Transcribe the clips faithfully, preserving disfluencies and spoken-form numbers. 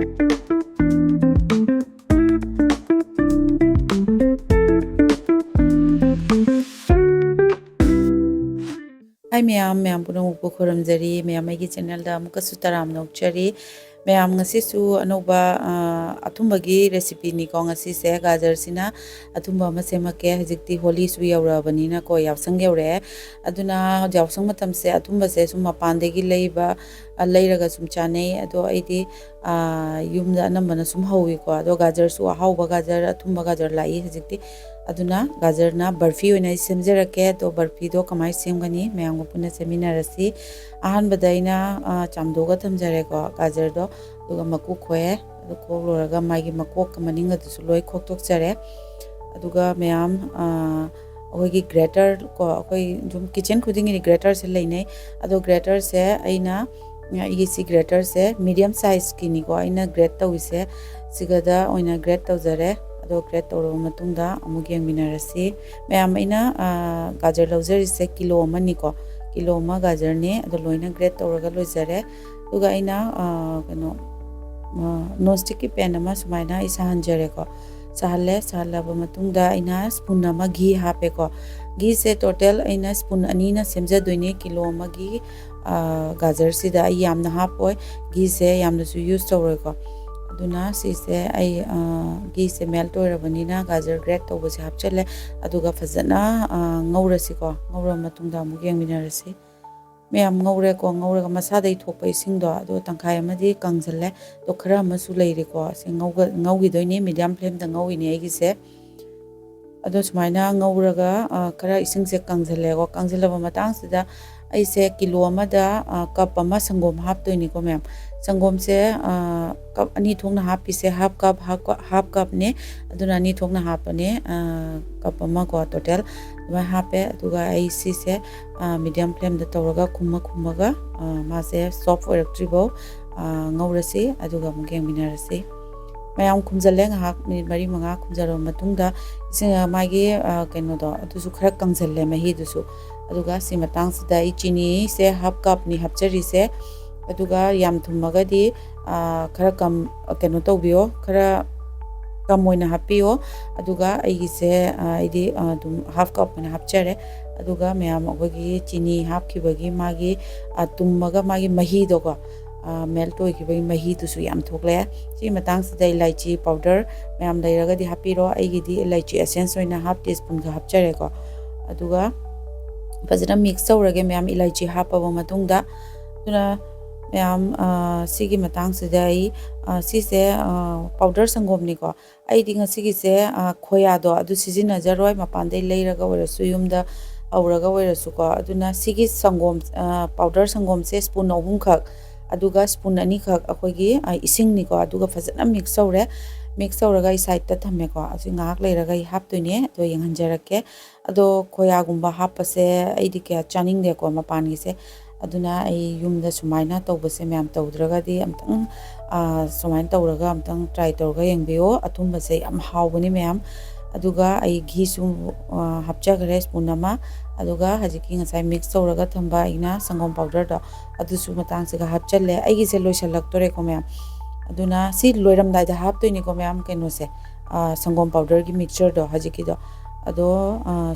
Hi ꯃꯌꯥꯝ, ꯃꯌꯥꯝ ꯄꯨꯝꯅꯃꯛꯄꯨ ꯈꯨꯔꯨꯝꯖꯔꯤ꯫ ꯃꯌꯥꯝ ꯑꯩꯒꯤ channelꯗ ꯑꯃꯨꯛꯀꯁꯨ ꯇꯔꯥꯝꯅ ꯑꯣꯛꯆꯔꯤ꯫ ꯃꯌꯥꯝ ꯉꯁꯤꯁꯨ ꯑꯅꯧꯕ, ꯑ, ꯑꯊꯨꯝꯕꯒꯤ recipeꯅꯤꯀꯣ ꯉꯁꯤꯁꯦ꯫ ꯒꯥꯖꯔꯁꯤꯅ ꯑꯊꯨꯝꯕ ꯑꯃ ꯁꯦꯝꯃꯛꯀꯦ꯫ ꯍꯧꯖꯤꯛꯇꯤ ꯍꯣꯂꯤꯁꯨ ꯌꯧꯔꯛꯑꯕꯅꯤꯅꯀꯣ, ꯌꯥꯎꯁꯪ ꯌꯧꯔꯛꯑꯦ꯫ ꯑꯗꯨꯅ ꯌꯥꯎꯁꯪ ꯃꯇꯝꯁꯦ ꯑꯊꯨꯝꯕꯁꯦ ꯁꯨꯝ ꯃꯄꯥꯟꯗꯒꯤ ꯂꯩꯕ, ꯑ, ꯂꯩꯔꯒ ꯁꯨꯝ ꯆꯥꯅꯩ꯫ ꯑꯗꯣ ꯑꯩꯗꯤ, ꯑ, ꯌꯨꯝꯗ ꯑꯅꯝꯕꯅ ꯁꯨꯝ ꯍꯧꯋꯤꯀꯣ꯫ ꯑꯗꯣ ꯒꯥꯖꯔꯁꯨ ꯑꯍꯥꯎꯕ ꯒꯥꯖꯔ, ꯑꯊꯨꯝꯕ ꯒꯥꯖꯔ ꯂꯥꯛꯏ ꯍꯧꯖꯤꯛꯇꯤ꯫ ꯑꯗꯨꯅ ꯒꯥꯖꯔꯅ ꯕꯔꯐꯤ ꯑꯣꯏꯅ ꯑꯩ ꯁꯦꯝꯖꯔꯛꯀꯦ꯫ ꯑꯗꯣ ꯕꯔꯐꯤꯗꯣ ꯀꯃꯥꯏꯅ ꯁꯦꯝꯒꯅꯤ ꯃꯌꯥꯝꯒ ꯄꯨꯟꯅ ꯁꯦꯝꯃꯤꯟꯅꯔꯁꯤ꯫ ꯑꯍꯥꯟꯕꯗ ꯑꯩꯅ, ꯑ, ꯆꯥꯝꯊꯣꯛꯑꯒ ꯊꯝꯖꯔꯦꯀꯣ ꯒꯥꯖꯔꯗꯣ꯫ ꯑꯗꯨꯒ ꯃꯀꯨ ꯈꯣꯛꯑꯦ꯫ ꯑꯗꯨ ꯈꯣꯛ ꯂꯣꯏꯔꯒ ꯃꯥꯒꯤ ꯃꯀꯣꯛꯀ ꯃꯅꯤꯡꯒꯗꯨꯁꯨ ꯂꯣꯏ ꯈꯣꯛꯇꯣꯛꯆꯔꯦ꯫ ꯑꯗꯨꯒ ꯃꯌꯥꯝ, ꯑ, ꯑꯩꯈꯣꯏꯒꯤ grater ꯀꯣ, ꯑꯩꯈꯣꯏ ꯑꯗꯨꯝ kitchen ꯈꯨꯗꯤꯡꯒꯤꯗꯤ graterꯁꯦ ꯂꯩꯅꯩ꯫ ꯑꯗꯣ graterꯁꯦ ꯑꯩꯅ, ꯑꯩꯒꯤ ꯁꯤ graterꯁꯦ medium sizeꯀꯤꯅꯤꯀꯣ ꯑꯩꯅ grate ꯇꯧꯔꯤꯁꯦ꯫ ꯁꯤꯒꯗ ꯑꯣꯏꯅ grate ꯇꯧꯖꯔꯦ꯫ ꯑꯗꯣ grate ꯇꯧꯔꯕ ꯃꯇꯨꯡꯗ ꯑꯃꯨꯛ ꯌꯦꯡꯃꯤꯟꯅꯔꯁꯤ꯫ ꯃꯌꯥꯝ, ꯑꯩꯅ, ꯑ, ꯒꯥꯖꯔ ꯂꯧꯖꯔꯤꯁꯦ ꯀꯤꯂꯣ ꯑꯃꯅꯤꯀꯣ꯫ ꯀꯤꯂꯣ ꯑꯃ ꯒꯥꯖꯔꯅꯦ꯫ ꯑꯗꯣ ꯂꯣꯏꯅ grate ꯇꯧꯔꯒ ꯂꯣꯏꯖꯔꯦ꯫ ꯑꯗꯨꯒ ꯑꯩꯅ, ꯑ, ꯀꯩꯅꯣ, ꯑ, non stickꯀꯤ pan ꯑꯃ ꯁꯨꯃꯥꯏꯅ ꯑꯩ ꯁꯥꯍꯟꯖꯔꯦꯀꯣ꯫ ꯁꯥꯍꯜꯂꯦ꯫ ꯁꯥꯍꯜꯂꯕ ꯃꯇꯨꯡꯗ ꯑꯩꯅ spoon ꯑꯃ ꯘꯤ ꯍꯥꯞꯄꯦꯀꯣ꯫ ꯘꯤꯁꯦ total ꯑꯩꯅ spoon ꯑꯅꯤꯅ ꯁꯦꯝꯖꯗꯣꯏꯅꯦ ꯀꯤꯂꯣ ꯑꯃꯒꯤ, ꯑ, ꯒꯥꯖꯔꯁꯤꯗ꯫ ꯑꯩ ꯌꯥꯝꯅ ꯍꯥꯞꯄꯣꯏ, ꯘꯤꯁꯦ ꯌꯥꯝꯅꯁꯨ use ꯇꯧꯔꯣꯏꯀꯣ꯫ ꯑꯗꯨꯅ ꯁꯤꯁꯦ ꯑꯩ, ꯑ, ꯘꯤꯁꯦ melt ꯑꯣꯏꯔꯕꯅꯤꯅ ꯒꯥꯖꯔ grate ꯇꯧꯕꯁꯦ ꯍꯥꯞꯆꯜꯂꯦ꯫ ꯑꯗꯨꯒ ꯐꯖꯅ, ꯑ, ꯉꯧꯔꯁꯤꯀꯣ꯫ ꯉꯧꯔꯕ ꯃꯇꯨꯡꯗ ꯑꯃꯨꯛ ꯌꯦꯡꯃꯤꯟꯅꯔꯁꯤ꯫ ꯃꯌꯥꯝ ꯉꯧꯔꯦꯀꯣ꯫ ꯉꯧꯔꯒ ꯃꯁꯥꯗꯩ ꯊꯣꯛꯄ ꯏꯁꯤꯡꯗꯣ ꯑꯗꯣ ꯇꯪꯈꯥꯏ ꯑꯃꯗꯤ ꯀꯪꯁꯤꯜꯂꯦ꯫ ꯑꯗꯣ ꯈꯔ ꯑꯃꯁꯨ ꯂꯩꯔꯤꯀꯣ꯫ ꯁꯤ ꯉꯧꯒ-, ꯉꯧꯈꯤꯗꯣꯏꯅꯦ, medium flameꯗ ꯉꯧꯏꯅꯦ ꯑꯩꯒꯤꯁꯦ꯫ ꯑꯗꯣ ꯁꯨꯃꯥꯏꯅ ꯉꯧꯔꯒ, ꯑ, ꯈꯔ ꯏꯁꯤꯡꯁꯦ ꯀꯪꯁꯤꯜꯂꯦꯀꯣ꯫ ꯀꯪꯁꯤꯜꯂꯕ ꯃꯇꯥꯡꯁꯤꯗ ꯑꯩꯁꯦ ꯀꯤꯂꯣ ꯑꯃꯗ, ꯑ, cup ꯑꯃ ꯁꯪꯒꯣꯝ ꯍꯥꯞꯇꯣꯏꯅꯤꯀꯣ ꯃꯌꯥꯝ꯫ ꯁꯪꯒꯣꯝꯁꯦ, ꯑ, cup ꯑꯅꯤ ꯊꯣꯛꯅ ꯍꯥꯞꯄꯤꯁꯦ꯫ Half cup, half cu-, half cupꯅꯦ꯫ ꯑꯗꯨꯅ ꯑꯅꯤ ꯊꯣꯛꯅ ꯍꯥꯞꯄꯅꯦ꯫ ꯑ, cup ꯑꯃꯀꯣ total ꯑꯗꯨꯃꯥꯏꯅ ꯍꯥꯞꯄꯦ꯫ ꯑꯗꯨꯒ ꯑꯩ ꯁꯤꯁꯦ, ꯑ, medium flameꯗ ꯇꯧꯔꯒ ꯈꯨꯝꯃ ꯈꯨꯝꯃꯒ, ꯑ, ꯃꯥꯁꯦ soft ꯑꯣꯏꯔꯛꯇ꯭ꯔꯤꯐꯥꯎ, ꯑ, ꯉꯧꯔꯁꯤ꯫ ꯑꯗꯨꯒ ꯑꯃꯨꯛ ꯌꯦꯡꯃꯤꯟꯅꯔꯁꯤ꯫ ꯃꯌꯥꯝ ꯈꯨꯝꯖꯤꯜꯂꯦ ꯉꯥꯏꯍꯥꯛ, minute ꯃꯔꯤ ꯃꯉꯥ ꯈꯨꯝꯖꯤꯜꯂꯕ ꯃꯇꯨꯡꯗ ꯏꯁꯤꯡ, ꯑ, ꯃꯥꯒꯤ, ꯑ, ꯀꯩꯅꯣꯗꯣ ꯑꯗꯨꯁꯨ ꯈꯔ ꯀꯪꯁꯤꯜꯂꯦ ꯃꯍꯤꯗꯨꯁꯨ꯫ ꯑꯗꯨꯒ ꯁꯤ ꯃꯇꯥꯡꯁꯤꯗ ꯑꯩ ꯆꯤꯅꯤꯁꯦ half cupꯅꯤ ꯍꯥꯞꯆꯔꯤꯁꯦ꯫ ꯑꯗꯨꯒ ꯌꯥꯝ ꯊꯨꯝꯃꯒꯗꯤ ꯈꯔ ꯀꯝ ꯀꯩꯅꯣ ꯇꯧꯕꯤꯌꯣ, ꯈꯔ ꯀꯝ ꯑꯣꯏꯅ ꯍꯥꯞꯄꯤꯌꯣ꯫ ꯑꯗꯨꯒ ꯑꯩꯒꯤꯁꯦ ꯑꯩꯗꯤ ꯑꯗꯨꯝ half cup ꯑꯣꯏꯅ ꯍꯥꯞꯆꯔꯦ꯫ ꯑꯗꯨꯒ ꯃꯌꯥꯝ ꯑꯩꯈꯣꯏꯒꯤ ꯆꯤꯅꯤ ꯍꯥꯞꯈꯤꯕꯒꯤ ꯃꯥꯒꯤ ꯇꯨꯝꯃꯒ ꯃꯥꯒꯤ ꯃꯍꯤꯗꯣꯀꯣ, ꯃꯦꯜꯠ ꯑꯣꯏꯈꯤꯕꯒꯤ ꯃꯍꯤꯗꯨꯁꯨ ꯌꯥꯝ ꯊꯣꯛꯂꯛꯑꯦ꯫ ꯁꯤꯒꯤ ꯃꯇꯥꯡꯁꯤꯗ ꯏꯂꯥꯏꯆꯤ ꯄꯥꯎꯗꯔ ꯃꯌꯥꯝ ꯂꯩꯔꯒꯗꯤ ꯍꯥꯞꯄꯤꯔꯣ꯫ ꯑꯩꯒꯤꯗꯤ ꯏꯂꯥꯏꯆꯤ ꯑꯦꯁꯦꯟꯁ ꯑꯣꯏꯅ half teaspoonꯒ ꯍꯥꯞꯆꯔꯦꯀꯣ꯫ ꯑꯗꯨꯒ ꯐꯖꯅ ꯃꯤꯛꯁ ꯇꯧꯔꯒꯦ ꯃꯌꯥꯝ, ꯏꯂꯥꯏꯆꯤ ꯍꯥꯞꯄꯕ ꯃꯇꯨꯡꯗ꯫ ꯑꯗꯨꯅ ꯃꯌꯥꯝ, ꯁꯤꯒꯤ ꯃꯇꯥꯡꯁꯤꯗ ꯑꯩ, ꯁꯤꯁꯦ ꯄꯥꯎꯗꯔ ꯁꯪꯒꯣꯝꯅꯤꯀꯣ꯫ ꯑꯩꯗꯤ ꯉꯁꯤꯒꯤꯁꯦ ꯈꯣꯌꯥꯗꯣ ꯑꯗꯨ ꯁꯤꯖꯤꯟꯅꯖꯔꯣꯏ, ꯃꯄꯥꯟꯗꯩ ꯂꯩꯔꯒ ꯑꯣꯏꯔꯁꯨ, ꯌꯨꯝꯗ ꯍꯧꯔꯒ ꯑꯣꯏꯔꯁꯨꯀꯣ꯫ ꯑꯗꯨꯅ ꯁꯤꯒꯤ ꯁꯪꯒꯣꯝ, ꯄꯥꯎꯗꯔ ꯁꯪꯒꯣꯝꯁꯦ ꯁ꯭ꯄꯨꯟ ꯑꯍꯨꯝꯈꯛ, ꯑꯗꯨꯒ ꯁ꯭ꯄꯨꯟ ꯑꯅꯤꯈꯛ ꯑꯩꯈꯣꯏꯒꯤ ꯏꯁꯤꯡꯅꯤꯀꯣ꯫ ꯑꯗꯨꯒ ꯐꯖꯅ ꯃꯤꯛꯁ ꯇꯧꯔꯦ꯫ ꯃꯤꯛꯁ ꯇꯧꯔꯒ ꯑꯩ ꯁꯥꯏꯗꯇ ꯊꯝꯃꯦꯀꯣ꯫ ꯑꯁꯤ ꯉꯥꯏꯍꯥꯛ ꯂꯩꯔꯒ ꯑꯩ ꯍꯥꯞꯇꯣꯏꯅꯦ, ꯑꯗꯣ ꯌꯦꯡꯍꯟꯖꯔꯛꯀꯦ꯫ ꯑꯗꯣ ꯈꯣꯌꯥꯒꯨꯝꯕ ꯍꯥꯞꯄꯁꯦ ꯑꯩꯗꯤ ꯀꯌꯥ ꯆꯥꯅꯤꯡꯗꯦꯀꯣ ꯃꯄꯥꯟꯒꯤꯁꯦ꯫ ꯑꯗꯨꯅ ꯑꯩ ꯌꯨꯝꯗ ꯁꯨꯃꯥꯏꯅ ꯇꯧꯕꯁꯦ ꯃꯌꯥꯝ ꯇꯧꯗ꯭ꯔꯒꯗꯤ ꯑꯝꯇꯪ, ꯁꯨꯃꯥꯏꯅ ꯇꯧꯔꯒ ꯑꯝꯇꯪ ꯇ꯭ꯔꯥꯏ ꯇꯧꯔꯒ ꯌꯦꯡꯕꯤꯌꯣ꯫ ꯑꯊꯨꯝꯕꯁꯦ ꯌꯥꯝ ꯍꯥꯎꯕꯅꯤ ꯃꯌꯥꯝ꯫ ꯑꯗꯨꯒ ꯑꯩ ꯘꯤꯁꯨ ꯍꯥꯞꯆꯈ꯭ꯔꯦ ꯁ꯭ꯄꯨꯟ ꯑꯃ꯫ ꯑꯗꯨꯒ ꯍꯧꯖꯤꯛꯀꯤ ꯉꯁꯥꯏ ꯃꯤꯛꯁ ꯇꯧꯔꯒ ꯊꯝꯕ ꯑꯩꯅ ꯁꯪꯒꯣꯝ ꯄꯥꯎꯗꯔꯗꯣ, ꯑꯗꯨꯁꯨ ꯃꯇꯥꯡꯁꯤꯒ ꯍꯥꯞꯆꯜꯂꯦ꯫ ꯑꯩꯒꯤꯁꯦ ꯂꯣꯏꯁꯤꯜꯂꯛꯇꯣꯔꯦꯀꯣ ꯃꯌꯥꯝ꯫ ꯑꯗꯨꯅ ꯁꯤ ꯂꯣꯏꯔꯝꯗꯥꯏꯗ ꯍꯥꯞꯇꯣꯏꯅꯤꯀꯣ ꯃꯌꯥꯝ, ꯀꯩꯅꯣꯁꯦ, ꯁꯪꯒꯣꯝ ꯄꯥꯎꯗꯔꯒꯤ ꯃꯤꯛꯁꯆꯔꯗꯣ ꯍꯧꯖꯤꯛꯀꯤꯗꯣ꯫ ꯑꯗꯣ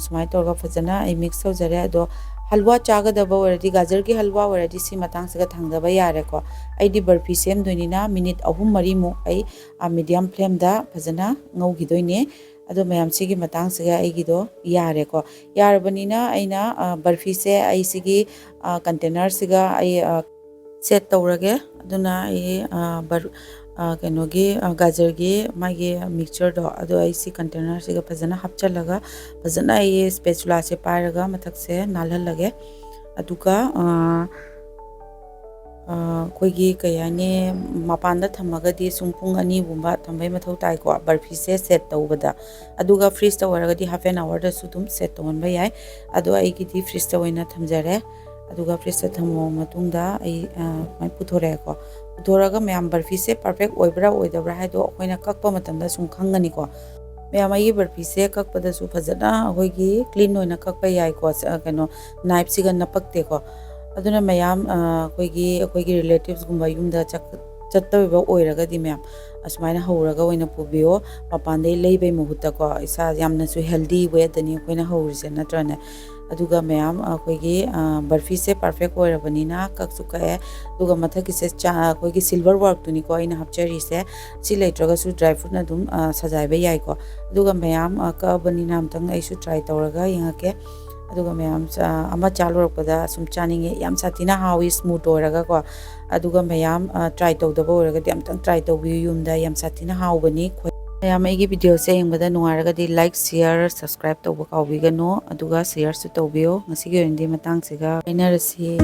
ꯁꯨꯃꯥꯏꯅ ꯇꯧꯔꯒ ꯐꯖꯅ ꯑꯩ ꯃꯤꯛꯁ ꯇꯧꯖꯔꯦ꯫ ꯑꯗꯣ ꯍꯜꯋꯥ ꯆꯥꯒꯗꯕ ꯑꯣꯏꯔꯗꯤ, ꯒꯥꯖꯔꯒꯤ ꯍꯜꯋꯥ ꯑꯣꯏꯔꯗꯤ ꯁꯤ ꯃꯇꯥꯡꯁꯤꯒ ꯊꯥꯡꯗꯕ ꯌꯥꯔꯦꯀꯣ꯫ ꯑꯩꯗꯤ ꯕꯔꯐꯤ ꯁꯦꯝꯗꯣꯏꯅꯤꯅ ꯃꯤꯅꯤꯠ ꯑꯍꯨꯝ ꯃꯔꯤꯃꯨꯛ ꯑꯩ ꯃꯤꯗꯤꯌꯝ ꯐ꯭ꯂꯦꯝꯗ ꯐꯖꯅ ꯉꯧꯈꯤꯗꯣꯏꯅꯦ꯫ ꯑꯗꯣ ꯃꯌꯥꯝ, ꯁꯤꯒꯤ ꯃꯇꯥꯡꯁꯤꯒ ꯑꯩꯒꯤꯗꯣ ꯌꯥꯔꯦꯀꯣ꯫ ꯌꯥꯔꯕꯅꯤꯅ ꯑꯩꯅ ꯕꯔꯐꯤꯁꯦ ꯑꯩ ꯁꯤꯒꯤ ꯀꯟꯇꯦꯅꯔꯁꯤꯒ ꯑꯩ ꯁꯦꯠ ꯇꯧꯔꯒꯦ꯫ ꯑꯗꯨꯅ ꯑꯩ ꯀꯩꯅꯣꯒꯤ, ꯒꯥꯖꯔꯒꯤ ꯃꯥꯒꯤ ꯃꯤꯛꯁꯆꯔꯗꯣ ꯑꯗꯣ ꯑꯩ ꯁꯤ ꯀꯟꯇꯦꯅꯔꯁꯤꯒ ꯐꯖꯅ ꯍꯥꯞꯆꯜꯂꯒ, ꯐꯖꯅ ꯑꯩ ꯁ꯭ꯄꯦꯆꯨꯂꯥꯁꯦ ꯄꯥꯏꯔꯒ ꯃꯊꯛꯁꯦ ꯅꯥꯜꯍꯜꯂꯒꯦ꯫ ꯑꯗꯨꯒ ꯑꯩꯈꯣꯏꯒꯤ ꯀꯩ ꯍꯥꯏꯅꯤ, ꯃꯄꯥꯟꯗ ꯊꯝꯃꯒꯗꯤ ꯁꯨꯝ ꯄꯨꯡ ꯑꯅꯤꯒꯨꯝꯕ ꯊꯝꯕꯩ ꯃꯊꯧ ꯇꯥꯏꯀꯣ, ꯕꯔꯐꯤꯁꯦ ꯁꯦꯠ ꯇꯧꯕꯗ꯫ ꯑꯗꯨꯒ ꯐ꯭ꯔꯤꯖꯇ ꯑꯣꯏꯔꯒꯗꯤ half an hourꯗꯁꯨ ꯑꯗꯨꯝ ꯁꯦꯠ ꯇꯧꯍꯟꯕ ꯌꯥꯏ꯫ ꯑꯗꯣ ꯑꯩꯒꯤꯗꯤ ꯐ꯭ꯔꯤꯖꯇ ꯑꯣꯏꯅ ꯊꯝꯖꯔꯦ꯫ ꯑꯗꯨꯒ ꯐ꯭ꯔꯤꯖꯇ ꯊꯝꯃꯕ ꯃꯇꯨꯡꯗ ꯑꯩ ꯁꯨꯃꯥꯏꯅ ꯄꯨꯊꯣꯔꯛꯑꯦꯀꯣ꯫ ꯄꯨꯊꯣꯔꯛꯑꯒ ꯃꯌꯥꯝ, ꯕꯔꯐꯤꯁꯦ ꯄꯔꯐꯦꯛ ꯑꯣꯏꯕ꯭ꯔꯥ ꯑꯣꯏꯗꯕ꯭ꯔꯥ ꯍꯥꯏꯗꯣ ꯑꯩꯈꯣꯏꯅ ꯀꯛꯄ ꯃꯇꯝꯗ ꯁꯨꯝ ꯈꯪꯒꯅꯤꯀꯣ꯫ ꯃꯌꯥꯝ, ꯑꯩꯒꯤ ꯕꯔꯐꯤꯁꯦ ꯀꯛꯄꯗꯁꯨ ꯐꯖꯅ ꯑꯩꯈꯣꯏꯒꯤ ꯀ꯭ꯂꯤꯟ ꯑꯣꯏꯅ ꯀꯛꯄ ꯌꯥꯏꯀꯣ꯫ ꯀꯩꯅꯣ, ꯅꯥꯏꯐꯁꯤꯒ ꯅꯞꯄꯛꯇꯦꯀꯣ꯫ ꯑꯗꯨꯅ ꯃꯌꯥꯝ ꯑ, ꯑꯩꯈꯣꯏꯒꯤ ꯑꯩꯈꯣꯏꯒꯤ ꯔꯤꯂꯦꯇꯤꯚꯁꯀꯨꯝꯕ ꯌꯨꯝꯗ ꯆꯠ- ꯆꯠꯇꯧꯔꯤꯕ ꯑꯣꯏꯔꯒꯗꯤ ꯃꯌꯥꯝ ꯑꯁꯨꯃꯥꯏꯅ ꯍꯧꯔꯒ ꯑꯣꯏꯅ ꯄꯨꯕꯤꯌꯣ꯫ ꯃꯄꯥꯟꯗꯩ ꯂꯩꯕꯩ ꯃꯍꯨꯠꯇꯀꯣ, ꯏꯁꯥ ꯌꯥꯝꯅꯁꯨ ꯍꯦꯜꯗꯤ ꯋꯦꯗꯅꯤ ꯑꯩꯈꯣꯏꯅ ꯍꯧꯔꯤꯁꯦ, ꯅꯠꯇ꯭ꯔꯅꯦ? ꯑꯗꯨꯒ ꯃꯌꯥꯝ ꯑꯩꯈꯣꯏꯒꯤ ꯑ, ꯕꯔꯐꯤꯁꯦ ꯄꯔꯐꯦꯛ ꯑꯣꯏꯔꯕꯅꯤꯅ ꯀꯛꯁꯨ ꯀꯛꯑꯦ꯫ ꯑꯗꯨꯒ ꯃꯊꯛꯀꯤꯁꯦ ꯆꯥ- ꯑꯩꯈꯣꯏꯒꯤ ꯁꯤꯜꯚꯔ ꯋꯥꯔꯛꯇꯨꯅꯤꯀꯣ ꯑꯩꯅ ꯍꯥꯞꯆꯔꯤꯁꯦ꯫ ꯁꯤ ꯂꯩꯇ꯭ꯔꯒꯁꯨ ꯗ꯭ꯔꯥꯏ ꯐ꯭ꯔꯨꯠꯅ ꯑꯗꯨꯝ ꯑ, ꯁꯖꯥꯏꯕ ꯌꯥꯏꯀꯣ꯫ ꯑꯗꯨꯒ ꯃꯌꯥꯝ ꯑ, ꯀꯛꯑꯕꯅꯤꯅ ꯑꯝꯇꯪ ꯑꯩꯁꯨ ꯇ꯭ꯔꯥꯏ ꯇꯧꯔꯒ ꯌꯦꯡꯉꯛꯀꯦ꯫ ꯑꯗꯨꯒ ꯃꯌꯥꯝ ꯆꯥ- ꯑꯃ ꯆꯥ ꯂꯣꯏꯔꯛꯄꯗ ꯁꯨꯝ ꯆꯥꯅꯤꯡꯉꯦ꯫ ꯌꯥꯝ ꯁꯥꯊꯤꯅ ꯍꯥꯎꯏ, ꯁ꯭ꯃꯨꯠ ꯑꯣꯏꯔꯒꯀꯣ꯫ ꯑꯗꯨꯒ ꯃꯌꯥꯝ ꯑ, ꯇ꯭ꯔꯥꯏ ꯇꯧꯗꯕ ꯑꯣꯏꯔꯒꯗꯤ ꯑꯝꯇꯪ ꯇ꯭ꯔꯥꯏ ꯇꯧꯕꯤꯌꯨ ꯌꯨꯝꯗ, ꯌꯥꯝ ꯁꯥꯊꯤꯅ ꯍꯥꯎꯕꯅꯤ꯫ ꯃꯌꯥꯝ ꯑꯩꯒꯤ ꯚꯤꯗꯤꯑꯣꯁꯦ ꯌꯦꯡꯕꯗ ꯅꯨꯡꯉꯥꯏꯔꯒꯗꯤ ꯂꯥꯏꯛ, ꯁꯤꯌꯔ, ꯁꯕꯁꯀ꯭ꯔꯥꯏꯕ ꯇꯧꯕ ꯀꯥꯎꯕꯤꯒꯅꯨ꯫ ꯑꯗꯨꯒ ꯁꯤꯌꯔꯁꯨ ꯇꯧꯕꯤꯌꯨ꯫ ꯉꯁꯤꯒꯤ ꯑꯣꯏꯅꯗꯤ ꯃꯇꯥꯡꯁꯤꯒ ꯍꯥꯏꯅꯔꯁꯤ꯫